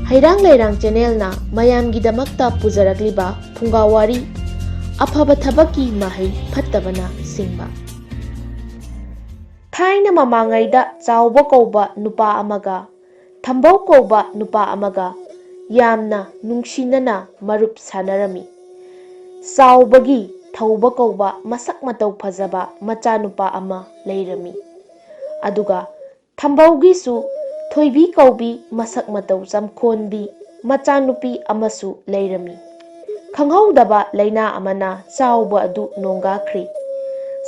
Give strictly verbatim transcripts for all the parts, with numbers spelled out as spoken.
ꯍꯩꯔꯥꯡ ꯂꯩꯔꯥꯡ ꯆꯦꯅꯦꯜꯅ ꯃꯌꯥꯝꯒꯤꯗꯃꯛꯇ ꯄꯨꯖꯔꯛꯂꯤꯕ ꯐꯨꯡꯒꯥ ꯋꯥꯔꯤ, ꯑꯐꯕ ꯊꯕꯛꯀꯤ ꯃꯍꯩ ꯐꯠꯇꯕꯅ ꯁꯤꯡꯕ꯫ ꯊꯥꯏꯅ ꯃꯃꯥꯡꯉꯩꯗ ꯆꯥꯎꯕ ꯀꯧꯕ ꯅꯨꯄꯥ ꯑꯃꯒ ꯊꯝꯕꯧ ꯀꯧꯕ ꯅꯨꯄꯥ ꯑꯃꯒ ꯌꯥꯝꯅ ꯅꯨꯡꯁꯤꯅꯅ ꯃꯔꯨꯞ ꯁꯥꯟꯅꯔꯝꯃꯤ꯫ ꯆꯥꯎꯕꯒꯤ ꯊꯧꯕ ꯀꯧꯕ ꯃꯁꯛ ꯃꯇꯧ ꯐꯖꯕ ꯃꯆꯥꯅꯨꯄꯥ ꯑꯃ ꯂꯩꯔꯝꯃꯤ꯫ ꯑꯗꯨꯒ ꯊꯝꯕꯧꯒꯤꯁꯨ ꯊꯣꯏꯕꯤ ꯀꯧꯕꯤ ꯃꯁꯛ ꯃꯇꯧ ꯆꯝꯈꯣꯟꯕꯤ ꯃꯆꯥꯅꯨꯄꯤ ꯑꯃꯁꯨ ꯂꯩꯔꯝꯃꯤ꯫ ꯈꯪꯍꯧꯗꯕ ꯂꯥꯏꯅꯥ ꯑꯃꯅ ꯆꯥꯎꯕ ꯑꯗꯨ ꯅꯣꯡꯒꯥꯈ꯭ꯔꯦ꯫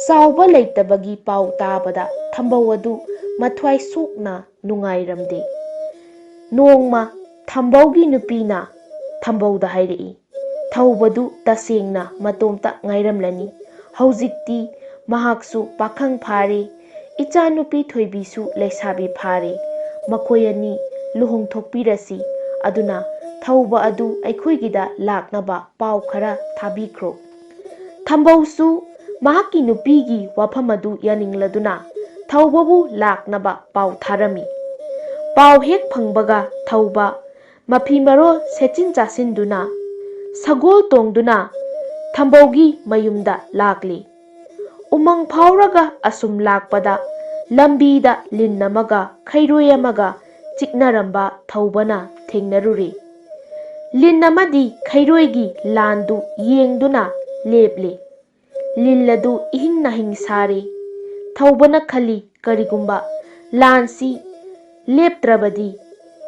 ꯆꯥꯎꯕ ꯂꯩꯇꯕꯒꯤ ꯄꯥꯎ ꯇꯥꯕꯗ ꯊꯝꯕꯧ ꯑꯗꯨ ꯃꯊ꯭ꯋꯥꯏ ꯁꯣꯛꯅ ꯅꯨꯡꯉꯥꯏꯔꯝꯗꯦ꯫ ꯅꯣꯡꯃ ꯊꯝꯕꯧꯒꯤ ꯅꯨꯄꯤꯅ ꯊꯝꯕꯧꯗ ꯍꯥꯏꯔꯛꯏ, "ꯊꯧꯕꯗꯨ ꯇꯁꯦꯡꯅ ꯃꯇꯣꯝꯇ ꯉꯥꯏꯔꯝꯂꯅꯤ꯫ ꯍꯧꯖꯤꯛꯇꯤ ꯃꯍꯥꯛꯁꯨ ꯄꯥꯈꯪ ꯐꯥꯔꯦ, ꯏꯆꯥꯅꯨꯄꯤ ꯊꯣꯏꯕꯤꯁꯨ ꯂꯩꯁꯥꯕꯤ ꯐꯥꯔꯦ꯫ ꯃꯈꯣꯏ ꯑꯅꯤ ꯂꯨꯍꯣꯡꯊꯣꯛꯄꯤꯔꯁꯤ꯫ ꯑꯗꯨꯅ ꯊꯧꯕ ꯑꯗꯨ ꯑꯩꯈꯣꯏꯒꯤꯗ ꯂꯥꯛꯅꯕ ꯄꯥꯎ ꯈꯔ ꯊꯥꯕꯤꯈ꯭ꯔꯣ꯫" ꯊꯝꯕꯧꯁꯨ ꯃꯍꯥꯛꯀꯤ ꯅꯨꯄꯤꯒꯤ ꯋꯥꯐꯝ ꯑꯗꯨ ꯌꯥꯅꯤꯡꯂꯗꯨꯅ ꯊꯧꯕꯕꯨ ꯂꯥꯛꯅꯕ ꯄꯥꯎ ꯊꯥꯔꯝꯃꯤ꯫ ꯄꯥꯎ ꯍꯦꯛ ꯐꯪꯕꯒ ꯊꯧꯕ ꯃꯐꯤ ꯃꯔꯣꯜ ꯁꯦꯠꯆꯤꯟ ꯆꯥꯁꯤꯟꯗꯨꯅ ꯁꯒꯣꯜ ꯇꯣꯡꯗꯨꯅ ꯊꯝꯕꯧꯒꯤ ꯃꯌꯨꯝꯗ ꯂꯥꯛꯂꯤ꯫ ꯎꯃꯪ ꯐꯥꯎꯔꯒ ꯑꯁꯨꯝ ꯂꯥꯛꯄꯗ ꯂꯝꯕꯤꯗ ꯂꯤꯟ ꯑꯃꯒ ꯈꯩꯔꯣꯏ ꯑꯃꯒ ꯆꯤꯛꯅꯔꯝꯕ ꯊꯧꯕꯅ ꯊꯦꯡꯅꯔꯨꯔꯦ꯫ ꯂꯤꯟ ꯑꯃꯗꯤ ꯈꯩꯔꯣꯏꯒꯤ ꯂꯥꯟꯗꯨ ꯌꯦꯡꯗꯨꯅ ꯂꯦꯞꯂꯦ꯫ ꯂꯤꯟ ꯑꯗꯨ ꯏꯍꯤꯡ ꯅꯥꯍꯤꯡ ꯁꯥꯔꯦ꯫ ꯊꯧꯕꯅ ꯈꯜꯂꯤ, "ꯀꯔꯤꯒꯨꯝꯕ ꯂꯥꯟꯁꯤ ꯂꯦꯞꯇ꯭ꯔꯕꯗꯤ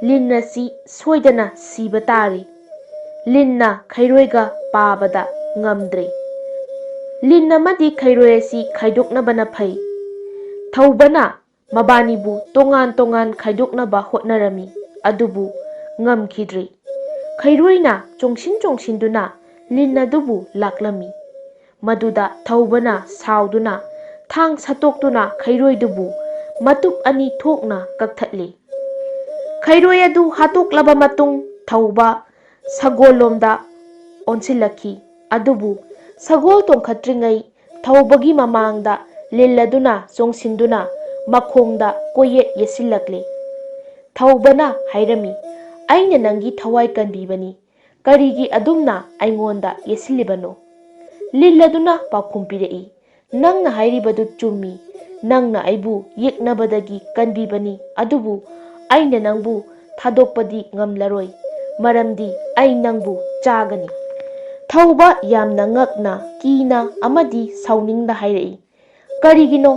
ꯂꯤꯟ ꯑꯁꯤ ꯁꯣꯏꯗꯅ ꯁꯤꯕ ꯇꯥꯔꯦ꯫" ꯂꯤꯟꯅ ꯈꯩꯔꯣꯏꯒ ꯄꯥꯕꯗ ꯉꯝꯗ꯭ꯔꯦ꯫ ꯂꯤꯟ ꯑꯃꯗꯤ ꯈꯩꯔꯣꯏ ꯑꯁꯤ ꯈꯥꯏꯗꯣꯛꯅꯕꯅ ꯐꯩ꯫ ꯊꯧꯕꯅ ꯃꯕꯥꯅꯤꯕꯨ ꯇꯣꯉꯥꯟ ꯇꯣꯉꯥꯟ ꯈꯥꯏꯗꯣꯛꯅꯕ ꯍꯣꯠꯅꯔꯝꯃꯤ, ꯑꯗꯨꯕꯨ ꯉꯝꯈꯤꯗ꯭ꯔꯦ꯫ ꯈꯩꯔꯣꯏꯅ ꯆꯣꯡꯁꯤꯟ ꯆꯣꯡꯁꯤꯟꯗꯨꯅ ꯂꯤꯟ ꯑꯗꯨꯕꯨ ꯂꯥꯛꯂꯝꯃꯤ꯫ ꯃꯗꯨꯗ ꯊꯧꯕꯅ ꯁꯥꯎꯗꯨꯅ ꯊꯥꯡ ꯁꯠꯇꯣꯛꯇꯨꯅ ꯈꯩꯔꯣꯏꯗꯨꯕꯨ ꯃꯇꯨꯞ ꯑꯅꯤ ꯊꯣꯛꯅ ꯀꯛꯊꯠꯂꯤ꯫ ꯈꯩꯔꯣꯏ ꯑꯗꯨ ꯍꯥꯠꯇꯣꯛꯂꯕ ꯃꯇꯨꯡ ꯊꯧꯕ ꯁꯒꯣꯜꯂꯣꯝꯗ ꯑꯣꯟꯁꯤꯜꯂꯛꯈꯤ꯫ ꯑꯗꯨꯕꯨ ꯁꯒꯣꯜ ꯇꯣꯡꯈꯠꯇ꯭ꯔꯤꯉꯩ ꯊꯧꯕꯒꯤ ꯃꯃꯥꯡꯗ ꯂꯤꯟ ꯑꯗꯨꯅ ꯆꯣꯡꯁꯤꯟꯗꯨꯅ ꯃꯈꯣꯡꯗ ꯀꯣꯏꯌꯦꯠ ꯌꯦꯠꯁꯤꯜꯂꯛꯂꯦ꯫ ꯊꯧꯕꯅ ꯍꯥꯏꯔꯝꯃꯤ, ꯑꯩꯅ ꯅꯪꯒꯤ ꯊꯋꯥꯏ ꯀꯟꯕꯤꯕꯅꯤ꯫ ꯀꯔꯤꯒꯤ ꯑꯗꯨꯝꯅ ꯑꯩꯉꯣꯟꯗ ꯌꯦꯠꯁꯤꯜꯂꯤꯕꯅꯣ?" ꯂꯤꯟ ꯑꯗꯨꯅ ꯄꯥꯎꯈꯨꯝ ꯄꯤꯔꯛꯏ, "ꯅꯪꯅ ꯍꯥꯏꯔꯤꯕꯗꯨ ꯆꯨꯝꯃꯤ꯫ ꯅꯪꯅ ꯑꯩꯕꯨ ꯌꯦꯛꯅꯕꯗꯒꯤ ꯀꯟꯕꯤꯕꯅꯤ, ꯑꯗꯨꯕꯨ ꯑꯩꯅ ꯅꯪꯕꯨ ꯊꯥꯗꯣꯛꯄꯗꯤ ꯉꯝꯂꯔꯣꯏ, ꯃꯔꯝꯗꯤ ꯑꯩ ꯅꯪꯕꯨ ꯆꯥꯒꯅꯤ꯫" ꯊꯧꯕ ꯌꯥꯝꯅ ꯉꯛꯅ, ꯀꯤꯅ ꯑꯃꯗꯤ ꯁꯥꯎꯅꯤꯡꯅ ꯍꯥꯏꯔꯛꯏ, "ꯀꯔꯤꯒꯤꯅꯣ?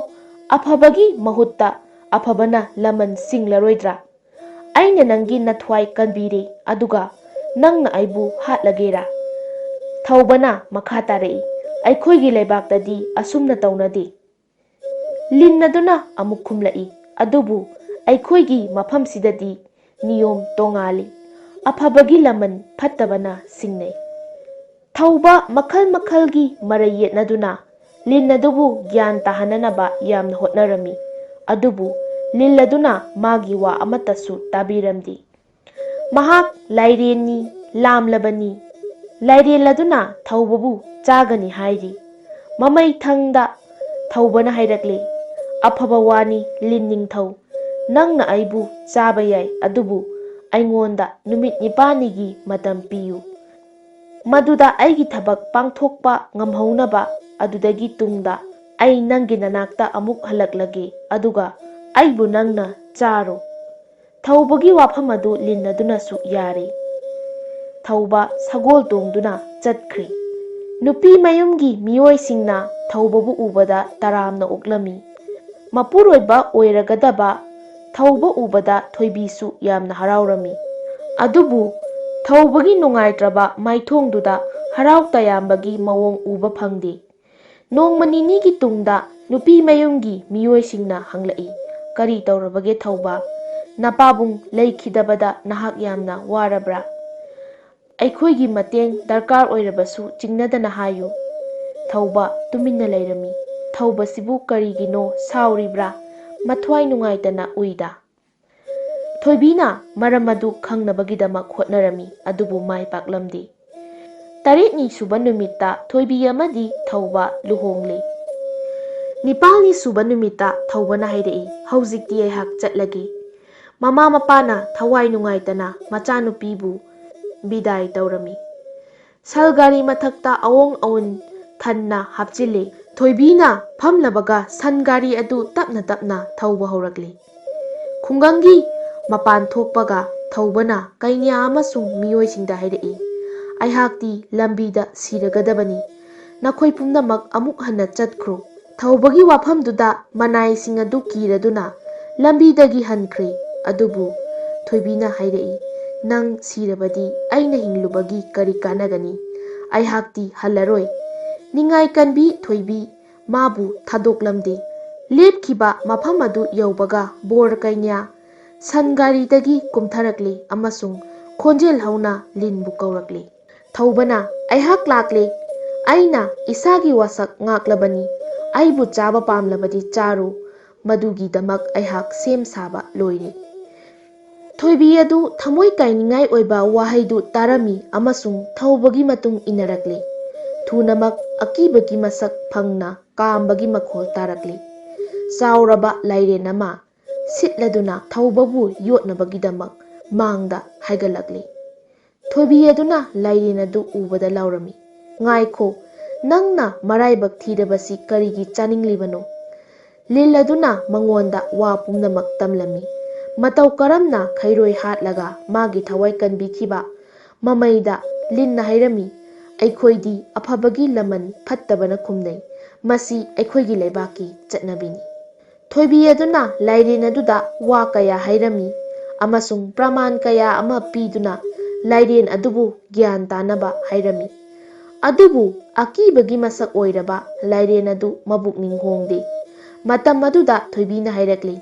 ꯑꯐꯕꯒꯤ ꯃꯍꯨꯠꯇ ꯑꯐꯕꯅ ꯂꯃꯟ ꯁꯤꯡꯂꯔꯣꯏꯗ꯭ꯔꯥ? ꯑꯩꯅ ꯅꯪꯒꯤ ꯅꯊ꯭ꯋꯥꯏ ꯀꯟꯕꯤꯔꯦ, ꯑꯗꯨꯒ ꯅꯪꯅ ꯑꯩꯕꯨ ꯍꯥꯠꯂꯒꯦꯔꯥ?" ꯊꯧꯕꯅ ꯃꯈꯥ ꯇꯥꯔꯛꯏ, "ꯑꯩꯈꯣꯏꯒꯤ ꯂꯩꯕꯥꯛꯇꯗꯤ ꯑꯁꯨꯝꯅ ꯇꯧꯅꯗꯦ꯫" ꯂꯤꯟ ꯑꯗꯨꯅ ꯑꯃꯨꯛ ꯈꯨꯝꯂꯛꯏ, "ꯑꯗꯨꯕꯨ ꯑꯩꯈꯣꯏꯒꯤ ꯃꯐꯝꯁꯤꯗꯗꯤ ꯅꯤꯌꯣꯝ ꯇꯣꯉꯥꯜꯂꯤ꯫ ꯑꯐꯕꯒꯤ ꯂꯃꯟ ꯐꯠꯇꯕꯅ ꯁꯤꯡꯅꯩ꯫" ꯊꯧꯕ ꯃꯈꯜ ꯃꯈꯜꯒꯤ ꯃꯔꯩ ꯌꯦꯠꯅꯗꯨꯅ ꯂꯤꯟ ꯑꯗꯨꯕꯨ ꯒ꯭ꯌꯥꯟ ꯇꯥꯍꯟꯅꯅꯕ ꯌꯥꯝꯅ ꯍꯣꯠꯅꯔꯝꯃꯤ, ꯑꯗꯨꯕꯨ ꯂꯤꯟ ꯑꯗꯨꯅ ꯃꯥꯒꯤ ꯋꯥ ꯑꯃꯠꯇꯁꯨ ꯇꯥꯕꯤꯔꯝꯗꯦ꯫ ꯃꯍꯥꯛ ꯂꯥꯏꯔꯦꯟꯅꯤ, ꯂꯥꯝꯂꯕꯅꯤ꯫ ꯂꯥꯏꯔꯦꯟ ꯑꯗꯨꯅ ꯊꯧꯕꯕꯨ ꯆꯥꯒꯅꯤ ꯍꯥꯏꯔꯤ꯫ ꯃꯃꯩ ꯊꯪꯗ ꯊꯧꯕꯅ ꯍꯥꯏꯔꯛꯂꯦ, "ꯑꯐꯕ ꯋꯥꯅꯤ, ꯂꯤꯟ ꯅꯤꯡꯊꯧ꯫ ꯅꯪꯅ ꯑꯩꯕꯨ ꯆꯥꯕ ꯌꯥꯏ, ꯑꯗꯨꯕꯨ ꯑꯩꯉꯣꯟꯗ ꯅꯨꯃꯤꯠ ꯅꯤꯄꯥꯜꯅꯤꯒꯤ ꯃꯇꯝ ꯄꯤꯌꯨ꯫ ꯃꯗꯨꯗ ꯑꯩꯒꯤ ꯊꯕꯛ ꯄꯥꯡꯊꯣꯛꯄ ꯉꯝꯍꯧꯅꯕ, ꯑꯗꯨꯗꯒꯤ ꯇꯨꯡꯗ ꯑꯩ ꯅꯪꯒꯤ ꯅꯅꯥꯛꯇ ꯑꯃꯨꯛ ꯍꯜꯂꯛꯂꯒꯦ, ꯑꯗꯨꯒ ꯑꯩꯕꯨ ꯅꯪꯅ ꯆꯥꯔꯣ꯫" ꯊꯧꯕꯒꯤ ꯋꯥꯐꯝ ꯑꯗꯨ ꯂꯤꯟ ꯑꯗꯨꯅꯁꯨ ꯌꯥꯔꯦ꯫ ꯊꯧꯕ ꯁꯒꯣꯜ ꯇꯣꯡꯗꯨꯅ ꯆꯠꯈ꯭ꯔꯦ꯫ ꯅꯨꯄꯤ ꯃꯌꯨꯝꯒꯤ ꯃꯤꯑꯣꯏꯁꯤꯡꯅ ꯊꯧꯕꯕꯨ ꯎꯕꯗ ꯇꯔꯥꯝꯅ ꯑꯣꯛꯂꯝꯃꯤ꯫ ꯃꯄꯨꯔꯣꯏꯕ ꯑꯣꯏꯔꯒꯗꯕ ꯊꯧꯕ ꯎꯕꯗ ꯊꯣꯏꯕꯤꯁꯨ ꯌꯥꯝꯅ ꯍꯔꯥꯎꯔꯝꯃꯤ꯫ ꯑꯗꯨꯕꯨ ꯊꯧꯕꯒꯤ ꯅꯨꯡꯉꯥꯏꯇ꯭ꯔꯕ ꯃꯥꯏꯊꯣꯡꯗꯨꯗ ꯍꯔꯥꯎ ꯇꯌꯥꯝꯕꯒꯤ ꯃꯑꯣꯡ ꯎꯕ ꯐꯪꯗꯦ꯫ ꯅꯣꯡꯃ ꯅꯤꯅꯤꯒꯤ ꯇꯨꯡꯗ ꯅꯨꯄꯤ ꯃꯌꯨꯝꯒꯤ ꯃꯤꯑꯣꯏꯁꯤꯡꯅ ꯍꯪꯂꯛꯏ, "ꯀꯔꯤ ꯇꯧꯔꯕꯒꯦ ꯊꯧꯕ? ꯅꯄꯥꯕꯨꯡ ꯂꯩꯈꯤꯗꯕꯗ ꯅꯍꯥꯛ ꯌꯥꯝꯅ ꯋꯥꯔꯕ꯭ꯔꯥ? ꯑꯩꯈꯣꯏꯒꯤ ꯃꯇꯦꯡ ꯗꯔꯀꯥꯔ ꯑꯣꯏꯔꯕꯁꯨ ꯆꯤꯡꯅꯗꯅ ꯍꯥꯏꯌꯨ꯫" ꯊꯧꯕ ꯇꯨꯃꯤꯟꯅ ꯂꯩꯔꯝꯃꯤ꯫ ꯊꯧꯕꯁꯤꯕꯨ ꯀꯔꯤꯒꯤꯅꯣ ꯁꯥꯎꯔꯤꯕ꯭ꯔꯥ? ꯃꯊ꯭ꯋꯥꯏ ꯅꯨꯡꯉꯥꯏꯇꯅ ꯎꯏꯗ꯫ ꯊꯣꯏꯕꯤꯅ ꯃꯔꯝ ꯑꯗꯨ ꯈꯪꯅꯕꯒꯤꯗꯃꯛ ꯍꯣꯠꯅꯔꯝꯃꯤ, ꯑꯗꯨꯕꯨ ꯃꯥꯏ ꯄꯥꯛꯂꯝꯗꯦ꯫ ꯇꯔꯦꯠꯅꯤ ꯁꯨꯕ ꯅꯨꯃꯤꯠꯇ ꯊꯣꯏꯕꯤ ꯑꯃꯗꯤ ꯊꯧꯕ ꯂꯨꯍꯣꯡꯂꯦ꯫ ꯅꯤꯄꯥꯜꯅꯤ ꯁꯨꯕ ꯅꯨꯃꯤꯠꯇ ꯊꯧꯕꯅ ꯍꯥꯏꯔꯛꯏ, "ꯍꯧꯖꯤꯛꯇꯤ ꯑꯩꯍꯥꯛ ꯆꯠꯂꯒꯦ꯫" ꯃꯃꯥ ꯃꯄꯥꯅ ꯊꯋꯥꯏ ꯅꯨꯡꯉꯥꯏꯇꯅ ꯃꯆꯥꯅꯨꯄꯤꯕꯨ ꯕꯤꯗꯥꯏ ꯇꯧꯔꯝꯃꯤ꯫ ꯁꯜ ꯒꯥꯔꯤ ꯃꯊꯛꯇ ꯑꯑꯣꯡ ꯑꯑꯣꯟ ꯊꯟꯅ ꯍꯥꯞꯆꯤꯜꯂꯤ꯫ ꯊꯣꯏꯕꯤꯅ ꯐꯝꯂꯕꯒ ꯁꯟ ꯒꯥꯔꯤ ꯑꯗꯨ ꯇꯞꯅ ꯇꯞꯅ ꯊꯧꯕ ꯍꯧꯔꯛꯂꯤ꯫ ꯈꯨꯡꯒꯪꯒꯤ ꯃꯄꯥꯟ ꯊꯣꯛꯄꯒ ꯊꯧꯕꯅ ꯀꯩꯅ꯭ꯌꯥ ꯑꯃꯁꯨꯡ ꯃꯤꯑꯣꯏꯁꯤꯡꯗ ꯍꯥꯏꯔꯛꯏ, "ꯑꯩꯍꯥꯛꯇꯤ ꯂꯝꯕꯤꯗ ꯁꯤꯔꯒꯗꯕꯅꯤ꯫ ꯅꯈꯣꯏ ꯄꯨꯝꯅꯃꯛ ꯑꯃꯨꯛ ꯍꯟꯅ ꯆꯠꯈ꯭ꯔꯣ꯫" ꯊꯧꯕꯒꯤ ꯋꯥꯐꯝꯗꯨꯗ ꯃꯅꯥꯏꯁꯤꯡ ꯑꯗꯨ ꯀꯤꯔꯗꯨꯅ ꯂꯝꯕꯤꯗꯒꯤ ꯍꯟꯈ꯭ꯔꯦ꯫ ꯑꯗꯨꯕꯨ ꯊꯣꯏꯕꯤꯅ ꯍꯥꯏꯔꯛꯏ, "ꯅꯪ ꯁꯤꯔꯕꯗꯤ ꯑꯩꯅ ꯍꯤꯡꯂꯨꯕꯒꯤ ꯀꯔꯤ ꯀꯥꯟꯅꯒꯅꯤ? ꯑꯩꯍꯥꯛꯇꯤ ꯍꯜꯂꯔꯣꯏ꯫" ꯅꯤꯡꯉꯥꯏ ꯀꯟꯕꯤ ꯊꯣꯏꯕꯤ ꯃꯥꯕꯨ ꯊꯥꯗꯣꯛꯂꯝꯗꯦ꯫ ꯂꯦꯞꯈꯤꯕ ꯃꯐꯝ ꯑꯗꯨ ꯌꯧꯕꯒ ꯕꯣꯔ ꯀꯩꯅ꯭ꯌꯥ ꯁꯟ ꯒꯥꯔꯤꯗꯒꯤ ꯀꯨꯝꯊꯔꯛꯂꯤ ꯑꯃꯁꯨꯡ ꯈꯣꯟꯖꯦꯜ ꯍꯧꯅ ꯂꯤꯟꯕꯨ ꯀꯧꯔꯛꯂꯤ꯫ ꯊꯧꯕꯅ, "ꯑꯩꯍꯥꯛ ꯂꯥꯛꯂꯦ꯫ ꯑꯩꯅ ꯏꯁꯥꯒꯤ ꯋꯥꯁꯛ ꯉꯥꯛꯂꯕꯅꯤ꯫ ꯑꯩꯕꯨ ꯆꯥꯕ ꯄꯥꯝꯂꯕꯗꯤ ꯆꯥꯔꯨ꯫ ꯃꯗꯨꯒꯤꯗꯃꯛ ꯑꯩꯍꯥꯛ ꯁꯦꯝ ꯁꯥꯕ ꯂꯣꯏꯔꯦ꯫" ꯊꯣꯏꯕꯤ ꯑꯗꯨ ꯊꯃꯣꯏ ꯀꯥꯏꯅꯤꯡꯉꯥꯏ ꯑꯣꯏꯕ ꯋꯥꯍꯩꯗꯨ ꯇꯥꯔꯝꯃꯤ ꯑꯃꯁꯨꯡ ꯊꯧꯕꯒꯤ ꯃꯇꯨꯡ ꯏꯟꯅꯔꯛꯂꯤ꯫ ꯊꯨꯅꯃꯛ ꯑꯀꯤꯕꯒꯤ ꯃꯁꯛ ꯐꯪꯅ ꯀꯥꯝꯕꯒꯤ ꯃꯈꯣꯜ ꯇꯥꯔꯛꯂꯤ꯫ ꯆꯥꯎꯔꯕ ꯂꯥꯏꯔꯦꯟ ꯑꯃ ꯁꯤꯠꯂꯗꯨꯅ ꯊꯧꯕꯕꯨ ꯌꯣꯠꯅꯕꯒꯤꯗꯃꯛ ꯃꯥꯡꯗ ꯍꯥꯏꯒꯠꯂꯛꯂꯤ꯫ ꯊꯣꯏꯕꯤ ꯑꯗꯨꯅ ꯂꯥꯏꯔꯦꯟ ꯑꯗꯨ ꯎꯕꯗ ꯂꯥꯎꯔꯝꯃꯤ, "ꯉꯥꯏꯈꯣ, ꯅꯪꯅ ꯃꯔꯥꯏꯕꯛ ꯊꯤꯔꯕꯁꯤ ꯀꯔꯤꯒꯤ ꯆꯥꯅꯤꯡꯂꯤꯕꯅꯣ?" ꯂꯤꯟ ꯑꯗꯨꯅ ꯃꯉꯣꯟꯗ ꯋꯥ ꯄꯨꯝꯅꯃꯛ ꯇꯝꯂꯝꯃꯤ꯫ ꯃꯇꯧ ꯀꯔꯝꯅ ꯈꯩꯔꯣꯏ ꯍꯥꯠꯂꯒ ꯃꯥꯒꯤ ꯊꯋꯥꯏ ꯀꯟꯕꯤꯈꯤꯕ? ꯃꯃꯩꯗ ꯂꯤꯟꯅ ꯍꯥꯏꯔꯝꯃꯤ, "ꯑꯩꯈꯣꯏꯗꯤ ꯑꯐꯕꯒꯤ ꯂꯃꯟ ꯐꯠꯇꯕꯅ ꯈꯨꯝꯅꯩ꯫ ꯃꯁꯤ ꯑꯩꯈꯣꯏꯒꯤ ꯂꯩꯕꯥꯛꯀꯤ ꯆꯠꯅꯕꯤꯅꯤ꯫" ꯊꯣꯏꯕꯤ ꯑꯗꯨꯅ ꯂꯥꯏꯔꯦꯟ ꯑꯗꯨꯗ ꯋꯥ ꯀꯌꯥ ꯍꯥꯏꯔꯝꯃꯤ ꯑꯃꯁꯨꯡ ꯄ꯭ꯔꯃꯥꯟ ꯀꯌꯥ ꯑꯃ ꯄꯤꯗꯨꯅ ꯂꯥꯏꯔꯦꯟ ꯑꯗꯨꯕꯨ ꯒ꯭ꯌꯥꯟ ꯇꯥꯅꯕ ꯍꯥꯏꯔꯝꯃꯤ꯫ ꯑꯗꯨꯕꯨ ꯑꯀꯤꯕꯒꯤ ꯃꯁꯛ ꯑꯣꯏꯔꯕ ꯂꯥꯏꯔꯦꯟ ꯑꯗꯨ ꯃꯕꯨꯛꯅꯤꯡ ꯍꯣꯡꯗꯦ꯫ ꯃꯇꯝ ꯑꯗꯨꯗ ꯊꯣꯏꯕꯤꯅ ꯍꯥꯏꯔꯛꯂꯤ,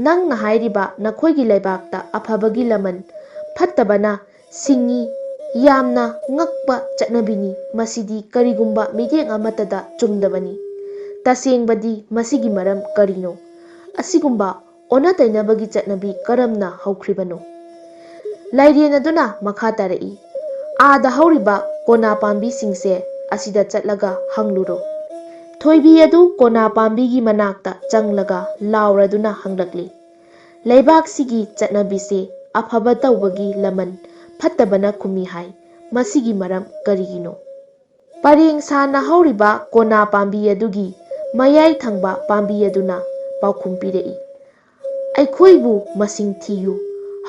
"ꯅꯪꯅ ꯍꯥꯏꯔꯤꯕ ꯅꯈꯣꯏꯒꯤ ꯂꯩꯕꯥꯛꯇ ꯑꯐꯕꯒꯤ ꯂꯃꯟ ꯐꯠꯇꯕꯅ ꯁꯤꯡꯉꯤ꯫ ꯌꯥꯝꯅ ꯉꯛꯄ ꯆꯠꯅꯕꯤꯅꯤ꯫ ꯃꯁꯤꯗꯤ ꯀꯔꯤꯒꯨꯝꯕ ꯃꯤꯠꯌꯦꯡ ꯑꯃꯠꯇꯗ ꯆꯨꯝꯗꯕꯅꯤ꯫ ꯇꯁꯦꯡꯕꯗꯤ ꯃꯁꯤꯒꯤ ꯃꯔꯝ ꯀꯔꯤꯅꯣ? ꯑꯁꯤꯒꯨꯝꯕ ꯑꯣꯟꯅ ꯇꯩꯅꯕꯒꯤ ꯆꯠꯅꯕꯤ ꯀꯔꯝꯅ ꯍꯧꯈ꯭ꯔꯤꯕꯅꯣ?" ꯂꯥꯏꯔꯦꯟ ꯑꯗꯨꯅ ꯃꯈꯥ ꯇꯥꯔꯛꯏ, "ꯑꯥꯗ ꯍꯧꯔꯤꯕ ꯀꯣꯅꯥ ꯄꯥꯝꯕꯤꯁꯤꯡꯁꯦ ꯑꯁꯤꯗ ꯆꯠꯂꯒ ꯍꯪꯂꯨꯔꯣ꯫" ꯊꯣꯏꯕꯤ ꯑꯗꯨ ꯀꯣꯅꯥ ꯄꯥꯝꯕꯤꯒꯤ ꯃꯅꯥꯛꯇ ꯆꯪꯂꯒ ꯂꯥꯎꯔꯗꯨꯅ ꯍꯪꯂꯛꯂꯤ, ꯂꯩꯕꯥꯛꯁꯤꯒꯤ ꯆꯠꯅꯕꯤꯁꯦ ꯑꯐꯕ ꯇꯧꯕꯒꯤ ꯂꯃꯟ ꯐꯠꯇꯕꯅ ꯈꯨꯝꯃꯤ ꯍꯥꯏ꯫ ꯃꯁꯤꯒꯤ ꯃꯔꯝ ꯀꯔꯤꯒꯤꯅꯣ? ꯄꯔꯦꯡ ꯁꯥꯅ ꯍꯧꯔꯤꯕ ꯀꯣꯅꯥ ꯄꯥꯝꯕꯤ ꯑꯗꯨꯒꯤ ꯃꯌꯥꯏ ꯊꯪꯕ ꯄꯥꯝꯕꯤ ꯑꯗꯨꯅ ꯄꯥꯎꯈꯨꯝ ꯄꯤꯔꯛꯏ, "ꯑꯩꯈꯣꯏꯕꯨ ꯃꯁꯤꯡ ꯊꯤꯌꯨ꯫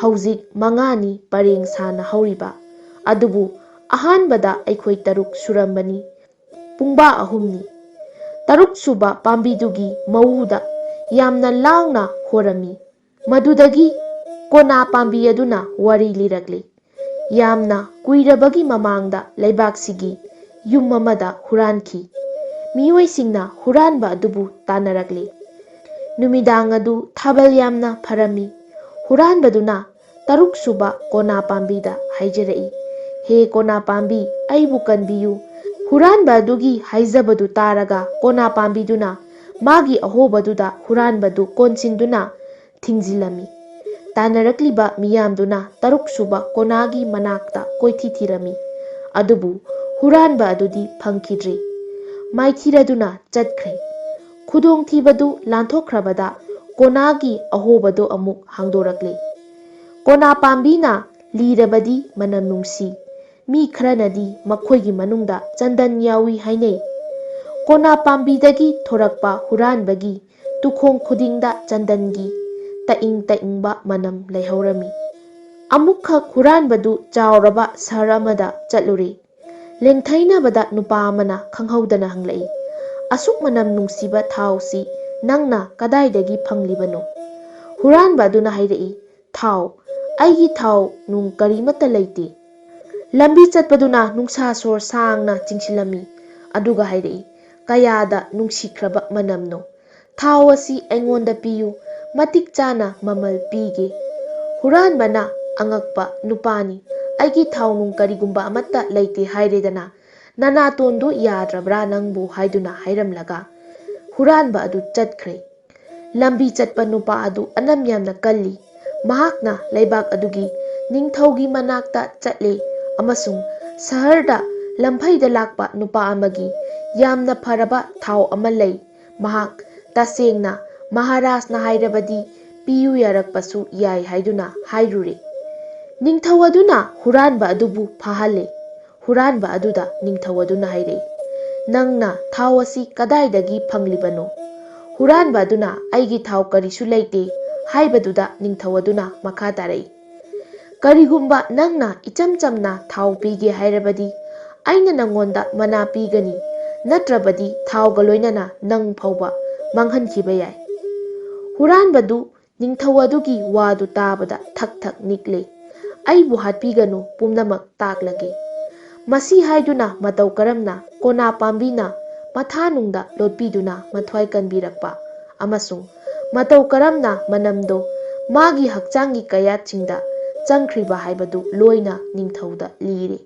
ꯍꯧꯖꯤꯛ ꯃꯉꯥꯅꯤ ꯄꯔꯦꯡ ꯁꯥꯅ ꯍꯧꯔꯤꯕ, ꯑꯗꯨꯕꯨ ꯑꯍꯥꯟꯕꯗ ꯑꯩꯈꯣꯏ ꯇꯔꯨꯛ ꯁꯨꯔꯝꯕꯅꯤ꯫ ꯄꯨꯡꯕꯥ ꯑꯍꯨꯝꯅꯤ꯫" ꯇꯔꯨꯛ ꯁꯨꯕ ꯄꯥꯝꯕꯤꯗꯨꯒꯤ ꯃꯎꯗ ꯌꯥꯝꯅ ꯂꯥꯎꯅ ꯍꯣꯔꯝꯃꯤ꯫ ꯃꯗꯨꯗꯒꯤ ꯀꯣꯅꯥ ꯄꯥꯝꯕꯤ ꯑꯗꯨꯅ ꯋꯥꯔꯤ ꯂꯤꯔꯛꯂꯤ꯫ ꯌꯥꯝꯅ ꯀꯨꯏꯔꯕꯒꯤ ꯃꯃꯥꯡꯗ ꯂꯩꯕꯥꯛꯁꯤꯒꯤ ꯌꯨꯝ ꯑꯃꯗ ꯍꯨꯔꯥꯟꯈꯤ꯫ ꯃꯤꯑꯣꯏꯁꯤꯡꯅ ꯍꯨꯔꯥꯟꯕ ꯑꯗꯨꯕꯨ ꯇꯥꯟꯅꯔꯛꯂꯤ꯫ ꯅꯨꯃꯤꯗꯥꯡ ꯑꯗꯨ ꯊꯥꯕꯜ ꯌꯥꯝꯅ ꯐꯔꯝꯃꯤ꯫ ꯍꯨꯔꯥꯟꯕꯗꯨꯅ ꯇꯔꯨꯛ ꯁꯨꯕ ꯀꯣꯅꯥ ꯄꯥꯝꯕꯤꯗ ꯍꯥꯏꯖꯔꯛꯏ, "ꯍꯦ ꯀꯣꯅꯥ ꯄꯥꯝꯕꯤ, ꯑꯩꯕꯨ ꯀꯟꯕꯤꯌꯨ꯫" ꯍꯨꯔꯥꯟꯕ ꯑꯗꯨꯒꯤ ꯍꯥꯏꯖꯕꯗꯨ ꯇꯥꯔꯒ ꯀꯣꯅꯥ ꯄꯥꯝꯕꯤꯗꯨꯅ ꯃꯥꯒꯤ ꯑꯍꯣꯕꯗꯨꯗ ꯍꯨꯔꯥꯟꯕꯗꯨ ꯀꯣꯟꯁꯤꯟꯗꯨꯅ ꯊꯤꯡꯖꯤꯜꯂꯝꯃꯤ꯫ ꯇꯥꯟꯅꯔꯛꯂꯤꯕ ꯃꯤꯌꯥꯝꯗꯨꯅ ꯇꯔꯨꯛ ꯁꯨꯕ ꯀꯣꯅꯥꯒꯤ ꯃꯅꯥꯛꯇ ꯀꯣꯏꯊꯤ ꯊꯤꯔꯝꯃꯤ꯫ ꯑꯗꯨꯕꯨ ꯍꯨꯔꯥꯟꯕ ꯑꯗꯨꯗꯤ ꯐꯪꯈꯤꯗ꯭ꯔꯦ꯫ ꯃꯥꯏꯊꯤꯔꯗꯨꯅ ꯆꯠꯈ꯭ꯔꯦ꯫ ꯈꯨꯗꯣꯡꯊꯤꯕꯗꯨ ꯂꯥꯟꯊꯣꯛꯈ꯭ꯔꯕꯗ ꯀꯣꯅꯥꯒꯤ ꯑꯍꯣꯕꯗꯨ ꯑꯃꯨꯛ ꯍꯥꯡꯗꯣꯔꯛꯂꯦ꯫ ꯀꯣꯅꯥ ꯄꯥꯝꯕꯤꯅ ꯂꯤꯔꯕꯗꯤ ꯃꯅꯝ ꯅꯨꯡꯁꯤ꯫ ꯃꯤ ꯈꯔꯅꯗꯤ ꯃꯈꯣꯏꯒꯤ ꯃꯅꯨꯡꯗ ꯆꯟꯗꯟ ꯌꯥꯎꯏ ꯍꯥꯏꯅꯩ꯫ ꯀꯣꯅꯥ ꯄꯥꯝꯕꯤꯗꯒꯤ ꯊꯣꯔꯛꯄ ꯍꯨꯔꯥꯟꯕꯒꯤ ꯇꯨꯈꯣꯡ ꯈꯨꯗꯤꯡꯗ ꯆꯟꯗꯟꯒꯤ ꯇꯛꯏꯪ ꯇꯛꯏꯪꯕ ꯃꯅꯝ ꯂꯩꯍꯧꯔꯝꯃꯤ꯫ ꯑꯃꯨꯛꯈꯛ ꯍꯨꯔꯥꯟꯕꯗꯨ ꯆꯥꯎꯔꯕ ꯁꯍꯔ ꯑꯃꯗ ꯆꯠꯂꯨꯔꯦ꯫ ꯂꯦꯡꯊꯩꯅꯕꯗ ꯅꯨꯄꯥ ꯑꯃꯅ ꯈꯪꯍꯧꯗꯅ ꯍꯪꯂꯛꯏ, "ꯑꯁꯨꯛ ꯃꯅꯝ ꯅꯨꯡꯁꯤꯕ ꯊꯥꯎꯁꯤ ꯅꯪꯅ ꯀꯗꯥꯏꯗꯒꯤ ꯐꯪꯂꯤꯕꯅꯣ?" ꯍꯨꯔꯥꯟꯕ ꯑꯗꯨꯅ ꯍꯥꯏꯔꯛꯏ, "ꯊꯥꯎ? ꯑꯩꯒꯤ ꯊꯥꯎ ꯅꯨꯡ ꯀꯔꯤꯃꯠꯇ ꯂꯩꯇꯦ꯫" ꯂꯝꯕꯤ ꯆꯠꯄꯗꯨꯅ ꯅꯨꯡꯁꯥ ꯁꯣꯔ ꯁꯥꯡꯅ ꯆꯤꯡꯁꯤꯜꯂꯝꯃꯤ꯫ ꯑꯗꯨꯒ ꯍꯥꯏꯔꯛꯏ, "ꯀꯌꯥꯗ ꯅꯨꯡꯁꯤꯈ꯭ꯔꯕ ꯃꯅꯝꯅꯣ! ꯊꯥꯎ ꯑꯁꯤ ꯑꯩꯉꯣꯟꯗ ꯄꯤꯌꯨ, ꯃꯇꯤꯛ ꯆꯥꯅ ꯃꯃꯜ ꯄꯤꯒꯦ꯫" ꯍꯨꯔꯥꯟꯕꯅ, "ꯑꯉꯛꯄ ꯅꯨꯄꯥꯅꯤ, ꯑꯩꯒꯤ ꯊꯥꯎ ꯅꯨꯡ ꯀꯔꯤꯒꯨꯝꯕ ꯑꯃꯠꯇ ꯂꯩꯇꯦ ꯍꯥꯏꯔꯦꯗꯅ, ꯅꯅꯥꯇꯣꯟꯗꯨ ꯌꯥꯗ꯭ꯔꯕ꯭ꯔꯥ ꯅꯪꯕꯨ?" ꯍꯥꯏꯗꯨꯅ ꯍꯥꯏꯔꯝꯂꯒ ꯍꯨꯔꯥꯟꯕ ꯑꯗꯨ ꯆꯠꯈ꯭ꯔꯦ꯫ ꯂꯝꯕꯤ ꯆꯠꯄ ꯅꯨꯄꯥ ꯑꯗꯨ ꯑꯅꯝ ꯌꯥꯝꯅ ꯀꯜꯂꯤ꯫ ꯃꯍꯥꯛꯅ ꯂꯩꯕꯥꯛ ꯑꯗꯨꯒꯤ ꯅꯤꯡꯊꯧꯒꯤ ꯃꯅꯥꯛꯇ ꯆꯠꯂꯦ ꯑꯃꯁꯨꯡ ꯁꯍꯔꯗ ꯂꯝꯐꯩꯗ ꯂꯥꯛꯄ ꯅꯨꯄꯥ ꯑꯃꯒꯤ ꯌꯥꯝꯅ ꯐꯔꯕ ꯊꯥꯎ ꯑꯃ ꯂꯩ꯫ ꯃꯍꯥꯛ ꯇꯁꯦꯡꯅ ꯃꯍꯥꯔꯥꯖꯅ ꯍꯥꯏꯔꯕꯗꯤ ꯄꯤꯌꯨ ꯌꯥꯔꯛꯄꯁꯨ ꯌꯥꯏ ꯍꯥꯏꯗꯨꯅ ꯍꯥꯏꯔꯨꯔꯦ꯫ ꯅꯤꯡꯊꯧ ꯑꯗꯨꯅ ꯍꯨꯔꯥꯟꯕ ꯑꯗꯨꯕꯨ ꯐꯥꯍꯜꯂꯦ꯫ ꯍꯨꯔꯥꯟꯕ ꯑꯗꯨꯗ ꯅꯤꯡꯊꯧ ꯑꯗꯨꯅ ꯍꯥꯏꯔꯛꯏ, "ꯅꯪꯅ ꯊꯥꯎ ꯑꯁꯤ ꯀꯗꯥꯏꯗꯒꯤ ꯐꯪꯂꯤꯕꯅꯣ?" ꯍꯨꯔꯥꯟꯕ ꯑꯗꯨꯅ "ꯑꯩꯒꯤ ꯊꯥꯎ ꯀꯔꯤꯁꯨ ꯂꯩꯇꯦ" ꯍꯥꯏꯕꯗꯨꯗ ꯅꯤꯡꯊꯧ ꯑꯗꯨꯅ ꯃꯈꯥ ꯇꯥꯔꯛꯏ, "ꯀꯔꯤꯒꯨꯝꯕ ꯅꯪꯅ ꯏꯆꯝ ꯆꯝꯅ ꯊꯥꯎ ꯄꯤꯒꯦ ꯍꯥꯏꯔꯕꯗꯤ ꯑꯩꯅ ꯅꯪꯉꯣꯟꯗ ꯃꯅꯥ ꯄꯤꯒꯅꯤ, ꯅꯠꯇ꯭ꯔꯕꯗꯤ ꯊꯥꯎꯒ ꯂꯣꯏꯅꯅ ꯅꯪ ꯐꯥꯎꯕ ꯃꯥꯡꯍꯟꯈꯤꯕ ꯌꯥꯏ꯫" ꯍꯨꯔꯥꯟꯕꯗꯨ ꯅꯤꯡꯊꯧ ꯑꯗꯨꯒꯤ ꯋꯥꯗꯨ ꯇꯥꯕꯗ ꯊꯛ ꯊꯛ ꯅꯤꯛꯂꯦ꯫ "ꯑꯩꯕꯨ ꯍꯥꯠꯄꯤꯒꯅꯨ, ꯄꯨꯝꯅꯃꯛ ꯇꯥꯛꯂꯒꯦ꯫" ꯃꯁꯤ ꯍꯥꯏꯗꯨꯅ ꯃꯇꯧ ꯀꯔꯝꯅ ꯀꯣꯅꯥ ꯄꯥꯝꯕꯤꯅ ꯃꯊꯥꯅꯨꯡꯗ ꯂꯣꯠꯄꯤꯗꯨꯅ ꯃꯊ꯭ꯋꯥꯏ ꯀꯟꯕꯤꯔꯛꯄ ꯑꯃꯁꯨꯡ ꯃꯇꯧ ꯀꯔꯝꯅ ꯃꯅꯝꯗꯣ ꯃꯥꯒꯤ ꯍꯛꯆꯥꯡꯒꯤ ꯀꯌꯥꯠꯁꯤꯡꯗ ꯆꯪꯈ꯭ꯔꯤꯕ ꯍꯥꯏꯕꯗꯨ ꯂꯣꯏꯅ ꯅꯤꯡꯊꯧꯗ ꯂꯤꯔꯦ꯫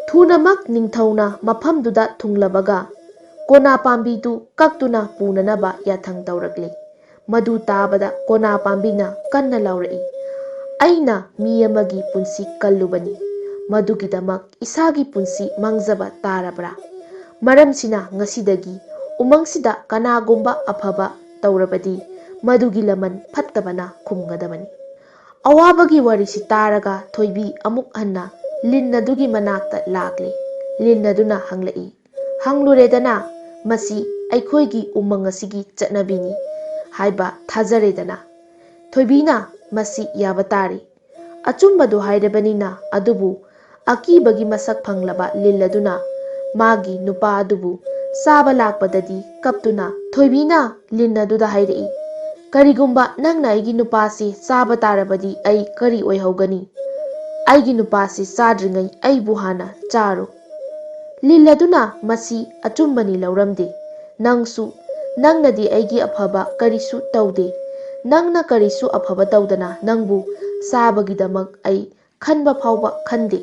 ꯊꯨꯅꯃꯛ ꯅꯤꯡꯊꯧꯅ ꯃꯐꯝꯗꯨꯗ ꯊꯨꯡꯂꯕꯒ ꯀꯣꯅꯥ ꯄꯥꯝꯕꯤꯗꯨ ꯀꯛꯇꯨꯅ ꯄꯨꯅꯅꯕ ꯌꯥꯊꯪ ꯇꯧꯔꯛꯂꯦ꯫ ꯃꯗꯨ ꯇꯥꯕꯗ ꯀꯣꯅꯥ ꯄꯥꯝꯕꯤꯅ ꯀꯟꯅ ꯂꯥꯎꯔꯛꯏ, "ꯑꯩꯅ ꯃꯤ ꯑꯃꯒꯤ ꯄꯨꯟꯁꯤ ꯀꯜꯂꯨꯕꯅꯤ, ꯃꯗꯨꯒꯤꯗꯃꯛ ꯏꯁꯥꯒꯤ ꯄꯨꯟꯁꯤ ꯃꯥꯡꯖꯕ ꯇꯥꯔꯕ꯭ꯔꯥ? ꯃꯔꯝꯁꯤꯅ ꯉꯁꯤꯗꯒꯤ ꯎꯃꯪꯁꯤꯗ ꯀꯅꯥꯒꯨꯝꯕ ꯑꯐꯕ ꯇꯧꯔꯕꯗꯤ ꯃꯗꯨꯒꯤ ꯂꯃꯟ ꯐꯠꯇꯕꯅ ꯈꯨꯝꯒꯗꯕꯅꯤ꯫" ꯑꯋꯥꯕꯒꯤ ꯋꯥꯔꯤꯁꯤ ꯇꯥꯔꯒ ꯊꯣꯏꯕꯤ ꯑꯃꯨꯛ ꯍꯟꯅ ꯂꯤꯟ ꯑꯗꯨꯒꯤ ꯃꯅꯥꯛꯇ ꯂꯥꯛꯂꯦ꯫ ꯂꯤꯟ ꯑꯗꯨꯅ ꯍꯪꯂꯛꯏ, "ꯍꯪꯂꯨꯔꯦꯗꯅ, ꯃꯁꯤ ꯑꯩꯈꯣꯏꯒꯤ ꯎꯃꯪ ꯑꯁꯤꯒꯤ ꯆꯠꯅꯕꯤꯅꯤ ꯍꯥꯏꯕ ꯊꯥꯖꯔꯦꯗꯅ꯫" ꯊꯣꯏꯕꯤꯅ, "ꯃꯁꯤ ꯌꯥꯕ ꯇꯥꯔꯦ, ꯑꯆꯨꯝꯕꯗꯨ ꯍꯥꯏꯔꯕꯅꯤꯅ꯫" ꯑꯗꯨꯕꯨ ꯑꯀꯤꯕꯒꯤ ꯃꯁꯛ ꯐꯪꯂꯕ ꯂꯤꯟ ꯑꯗꯨꯅ ꯃꯥꯒꯤ ꯅꯨꯄꯥ ꯑꯗꯨꯕꯨ ꯆꯥꯕ ꯂꯥꯛꯄꯗꯗꯤ ꯀꯞꯇꯨꯅ ꯊꯣꯏꯕꯤꯅ ꯂꯤꯟ ꯑꯗꯨꯗ ꯍꯥꯏꯔꯛꯏ, "ꯀꯔꯤꯒꯨꯝꯕ ꯅꯪꯅ ꯑꯩꯒꯤ ꯅꯨꯄꯥꯁꯤ ꯆꯥꯕ ꯇꯥꯔꯕꯗꯤ ꯑꯩ ꯀꯔꯤ ꯑꯣꯏꯍꯧꯒꯅꯤ? ꯑꯩꯒꯤ ꯅꯨꯄꯥꯁꯤ ꯆꯥꯗ꯭ꯔꯤꯉꯩ ꯑꯩꯕꯨ ꯍꯥꯟꯅ ꯆꯥꯔꯣ꯫" ꯂꯤꯟ ꯑꯗꯨꯅ ꯃꯁꯤ ꯑꯆꯨꯝꯕꯅꯤ ꯂꯧꯔꯝꯗꯦ꯫ "ꯅꯪꯁꯨ, ꯅꯪꯅꯗꯤ ꯑꯩꯒꯤ ꯑꯐꯕ ꯀꯔꯤꯁꯨ ꯇꯧꯗꯦ꯫ ꯅꯪꯅ ꯀꯔꯤꯁꯨ ꯑꯐꯕ ꯇꯧꯗꯅ ꯅꯪꯕꯨ ꯆꯥꯕꯒꯤꯗꯃꯛ ꯑꯩ ꯈꯟꯕ ꯐꯥꯎꯕ ꯈꯟꯗꯦ꯫"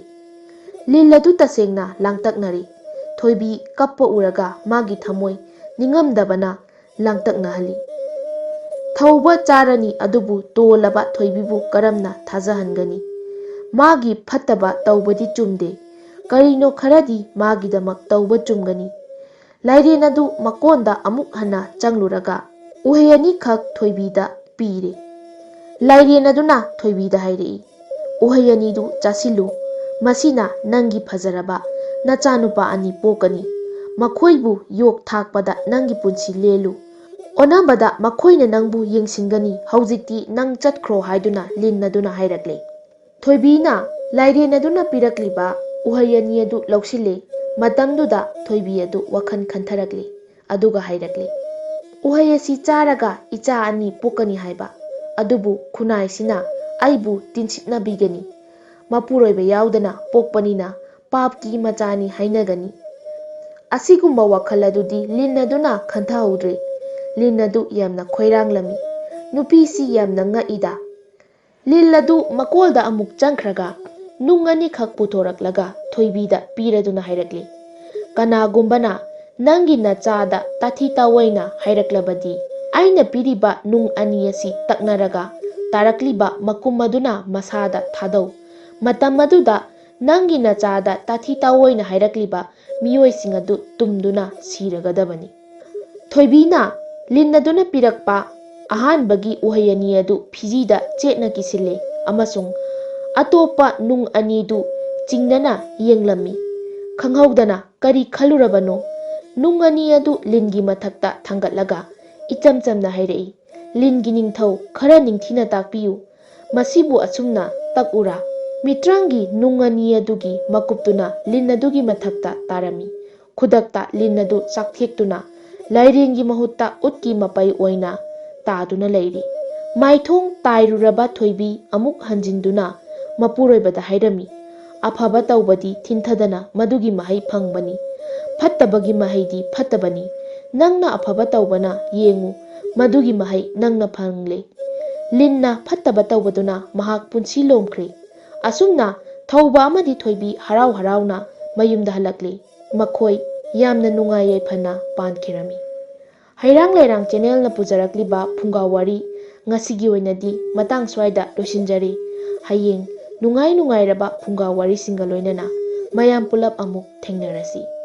ꯂꯤꯟ ꯑꯗꯨ ꯇꯁꯦꯡꯅ ꯂꯥꯡꯇꯛꯅꯔꯦ꯫ ꯊꯣꯏꯕꯤ ꯀꯞꯄ ꯎꯔꯒ ꯃꯥꯒꯤ ꯊꯃꯣꯏ ꯅꯤꯡꯉꯝꯗꯕꯅ ꯂꯥꯡꯇꯛꯅꯍꯜꯂꯤ꯫ ꯊꯧꯕ ꯆꯥꯔꯅꯤ ꯑꯗꯨꯕꯨ ꯇꯣꯜꯂꯕ ꯊꯣꯏꯕꯤꯕꯨ ꯀꯔꯝꯅ ꯊꯥꯖꯍꯟꯒꯅꯤ? ꯃꯥꯒꯤ ꯐꯠꯇꯕ ꯇꯧꯕꯗꯤ ꯆꯨꯝꯗꯦ꯫ ꯀꯔꯤꯅꯣ ꯈꯔꯗꯤ ꯃꯥꯒꯤꯗꯃꯛ ꯇꯧꯕ ꯆꯨꯝꯒꯅꯤ꯫ ꯂꯥꯏꯔꯦꯟ ꯑꯗꯨ ꯃꯀꯣꯟꯗ ꯑꯃꯨꯛ ꯍꯟꯅ ꯆꯪꯂꯨꯔꯒ ꯎꯍꯩ ꯑꯅꯤꯈꯛ ꯊꯣꯏꯕꯤꯗ ꯄꯤꯔꯦ꯫ ꯂꯥꯏꯔꯦꯟ ꯑꯗꯨꯅ ꯊꯣꯏꯕꯤꯗ ꯍꯥꯏꯔꯛꯏ, "ꯎꯍꯩ ꯑꯅꯤꯗꯨ ꯆꯥꯁꯤꯜꯂꯨ, ꯃꯁꯤꯅ ꯅꯪꯒꯤ ꯐꯖꯔꯕ ꯅꯆꯥꯅꯨꯄꯥ ꯑꯅꯤ ꯄꯣꯛꯀꯅꯤ꯫ ꯃꯈꯣꯏꯕꯨ ꯌꯣꯛ ꯊꯥꯛꯄꯗ ꯅꯪꯒꯤ ꯄꯨꯟꯁꯤ ꯂꯦꯜꯂꯨ꯫ ꯑꯣꯟꯅꯕꯗ ꯃꯈꯣꯏꯅ ꯅꯪꯕꯨ ꯌꯦꯡꯁꯤꯟꯒꯅꯤ꯫ ꯍꯧꯖꯤꯛꯇꯤ ꯅꯪ ꯆꯠꯈ꯭ꯔꯣ" ꯍꯥꯏꯗꯨꯅ ꯂꯤꯟ ꯑꯗꯨꯅ ꯍꯥꯏꯔꯛꯂꯦ꯫ ꯊꯣꯏꯕꯤꯅ ꯂꯥꯏꯔꯦꯟ ꯑꯗꯨꯅ ꯄꯤꯔꯛꯂꯤꯕ ꯎꯍꯩ ꯑꯅꯤ ꯑꯗꯨ ꯂꯧꯁꯤꯜꯂꯦ꯫ ꯃꯇꯝꯗꯨꯗ ꯊꯣꯏꯕꯤ ꯑꯗꯨ ꯋꯥꯈꯜ ꯈꯟꯊꯔꯛꯂꯦ꯫ ꯑꯗꯨꯒ ꯍꯥꯏꯔꯛꯂꯦ, "ꯎꯍꯩ ꯑꯁꯤ ꯆꯥꯔꯒ ꯏꯆꯥ ꯑꯅꯤ ꯄꯣꯛꯀꯅꯤ ꯍꯥꯏꯕ, ꯑꯗꯨꯕꯨ ꯈꯨꯟꯅꯥꯏꯁꯤꯅ ꯑꯩꯕꯨ ꯇꯤꯟꯁꯤꯠꯅꯕꯤꯒꯅꯤ꯫ ꯃꯄꯨꯔꯣꯏꯕ ꯌꯥꯎꯗꯅ ꯄꯣꯛꯄꯅꯤꯅ ꯄꯥꯞꯀꯤ ꯃꯆꯥꯅꯤ ꯍꯥꯏꯅꯒꯅꯤ"꯫ ꯑꯁꯤꯒꯨꯝꯕ ꯋꯥꯈꯜ ꯑꯗꯨꯗꯤ ꯂꯤꯟ ꯑꯗꯨꯅ ꯈꯟꯊꯍꯧꯗ꯭ꯔꯦ꯫ ꯂꯤꯟ ꯑꯗꯨ ꯌꯥꯝꯅ ꯈꯣꯏꯔꯥꯡꯂꯝꯃꯤ꯫ ꯅꯨꯄꯤꯁꯤ ꯌꯥꯝꯅ ꯉꯛꯏꯗ꯫ ꯂꯤꯟ ꯑꯗꯨ ꯃꯀꯣꯜꯗ ꯑꯃꯨꯛ ꯆꯪꯈ꯭ꯔꯒ ꯅꯨꯡ ꯑꯅꯤꯈꯛ ꯄꯨꯊꯣꯔꯛꯂꯒ ꯊꯣꯏꯕꯤꯗ ꯄꯤꯔꯗꯨꯅ ꯍꯥꯏꯔꯛꯂꯤ, "ꯀꯅꯥꯒꯨꯝꯕꯅ ꯅꯪꯒꯤ ꯅꯆꯥꯗ ꯇꯥꯊꯤ ꯇꯥꯑꯣꯏꯅ ꯍꯥꯏꯔꯛꯂꯕꯗꯤ, ꯑꯩꯅ ꯄꯤꯔꯤꯕ ꯅꯨꯡ ꯑꯅꯤ ꯑꯁꯤ ꯇꯛꯅꯔꯒ ꯇꯥꯔꯛꯂꯤꯕ ꯃꯀꯨꯝ ꯑꯗꯨꯅ ꯃꯁꯥꯗ ꯊꯥꯗꯧ꯫ ꯃꯇꯝ ꯑꯗꯨꯗ ꯅꯪꯒꯤ ꯅꯆꯥꯗ ꯇꯥꯊꯤ ꯇꯥꯑꯣꯏꯅ ꯍꯥꯏꯔꯛꯂꯤꯕ ꯃꯤꯑꯣꯏꯁꯤꯡ ꯑꯗꯨ ꯇꯨꯝꯗꯨꯅ ꯁꯤꯔꯒꯗꯕꯅꯤ"꯫ ꯊꯣꯏꯕꯤꯅ ꯂꯤꯟ ꯑꯗꯨꯅ ꯄꯤꯔꯛꯄ ꯑꯍꯥꯟꯕꯒꯤ ꯎꯍꯩ ꯑꯅꯤ ꯑꯗꯨ ꯐꯤꯖꯤꯗ ꯆꯦꯠꯅ ꯀꯤꯁꯤꯜꯂꯦ ꯑꯃꯁꯨꯡ ꯑꯇꯣꯞꯄ ꯅꯨꯡ ꯑꯅꯤꯗꯨ ꯆꯤꯡꯅꯅ ꯌꯦꯡꯂꯝꯃꯤ꯫ ꯈꯪꯍꯧꯗꯅ ꯀꯔꯤ ꯈꯜꯂꯨꯔꯕꯅꯣ? ꯅꯨꯡ ꯑꯅꯤ ꯑꯗꯨ ꯂꯤꯟꯒꯤ ꯃꯊꯛꯇ ꯊꯥꯡꯒꯠꯂꯒ ꯏꯆꯝ ꯆꯝꯅ ꯍꯥꯏꯔꯛꯏ, "ꯂꯤꯟꯒꯤ ꯅꯤꯡꯊꯧ, ꯈꯔ ꯅꯤꯡꯊꯤꯅ ꯇꯥꯛꯄꯤꯌꯨ꯫ ꯃꯁꯤꯕꯨ ꯑꯁꯨꯝꯅ ꯇꯛꯎꯔꯥ?" ꯃꯤꯇ꯭ꯔꯪꯒꯤ ꯅꯨꯡ ꯑꯅꯤ ꯑꯗꯨꯒꯤ ꯃꯀꯨꯞꯇꯨꯅ ꯂꯤꯟ ꯑꯗꯨꯒꯤ ꯃꯊꯛꯇ ꯇꯥꯔꯝꯃꯤ꯫ ꯈꯨꯗꯛꯇ ꯂꯤꯟ ꯑꯗꯨ ꯆꯥꯛꯊꯦꯛꯇꯨꯅ ꯂꯥꯏꯔꯦꯟꯒꯤ ꯃꯍꯨꯠꯇ ꯎꯠꯀꯤ ꯃꯄꯩ ꯑꯣꯏꯅ ꯇꯥꯗꯨꯅ ꯂꯩꯔꯤ꯫ ꯃꯥꯏꯊꯣꯡ ꯇꯥꯏꯔꯨꯔꯕ ꯊꯣꯏꯕꯤ ꯑꯃꯨꯛ ꯍꯟꯖꯤꯟꯗꯨꯅ ꯃꯄꯨꯔꯣꯏꯕꯗ ꯍꯥꯏꯔꯝꯃꯤ, "ꯑꯐꯕ ꯇꯧꯕꯗꯤ ꯊꯤꯟꯊꯗꯅ ꯃꯗꯨꯒꯤ ꯃꯍꯩ ꯐꯪꯕꯅꯤ꯫ ꯐꯠꯇꯕꯒꯤ ꯃꯍꯩꯗꯤ ꯐꯠꯇꯕꯅꯤ꯫ ꯅꯪꯅ ꯑꯐꯕ ꯇꯧꯕꯅ ꯌꯦꯡꯉꯨ, ꯃꯗꯨꯒꯤ ꯃꯍꯩ ꯅꯪꯅ ꯐꯪꯂꯦ"꯫ ꯂꯤꯟꯅ ꯐꯠꯇꯕ ꯇꯧꯕꯗꯨꯅ ꯃꯍꯥꯛ ꯄꯨꯟꯁꯤ ꯂꯣꯝꯈ꯭ꯔꯦ꯫ ꯑꯁꯨꯝꯅ ꯊꯧꯕ ꯑꯃꯗꯤ ꯊꯣꯏꯕꯤ ꯍꯔꯥꯎ ꯍꯔꯥꯎꯅ ꯃꯌꯨꯝꯗ ꯍꯜꯂꯛꯂꯤ꯫ ꯃꯈꯣꯏ ꯌꯥꯝꯅ ꯅꯨꯡꯉꯥꯏ ꯌꯥꯏꯐꯅ ꯄꯥꯟꯈꯤꯔꯝꯃꯤ꯫ ꯍꯩꯔꯥꯡ ꯂꯩꯔꯥꯡ ꯆꯦꯅꯦꯜꯅ ꯄꯨꯖꯔꯛꯂꯤꯕ ꯐꯨꯡꯒꯥ ꯋꯥꯔꯤ ꯉꯁꯤꯒꯤ ꯑꯣꯏꯅꯗꯤ ꯃꯇꯥꯡ ꯁ꯭ꯋꯥꯏꯗ ꯂꯣꯏꯁꯤꯟꯖꯔꯤ꯫ ꯍꯌꯦꯡ ꯅꯨꯡꯉꯥꯏ ꯅꯨꯡꯉꯥꯏꯔꯕ ꯐꯨꯡꯒꯥ ꯋꯥꯔꯤꯁꯤꯡꯒ ꯂꯣꯏꯅꯅ ꯃꯌꯥꯝ ꯄꯨꯂꯞ ꯑꯃꯨꯛ ꯊꯦꯡꯅꯔꯁꯤ꯫